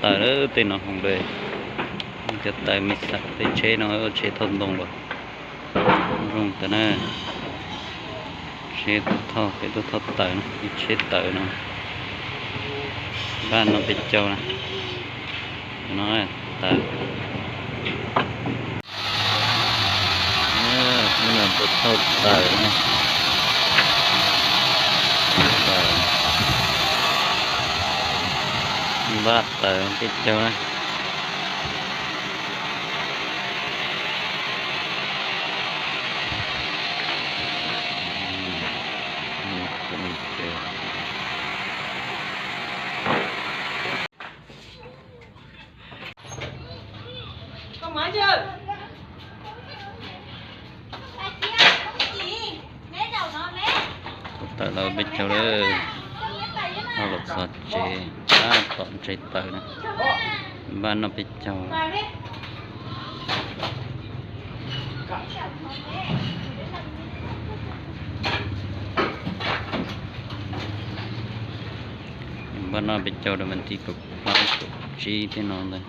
Taws lawm, tej no hoo le, cov taws me xas tej tsheb no, tsheb thauj ntoo los zoo tas na. Tsheb thauj, pem tuaj thauj taws no, tsheb taws no, npaj no peb caug na. No taws, no tuaj thauj taws na. Npaj taws peb caug na. Tus taws los peb caug lawm, ho los txog tsev, tab tom ntse taws na. Npaj noj peb caug. Npaj noj peb caug rau vas thib kaum plaub kaum tsib thiab no ntag.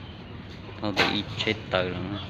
Thauj tau ib tsheb taws lawm na.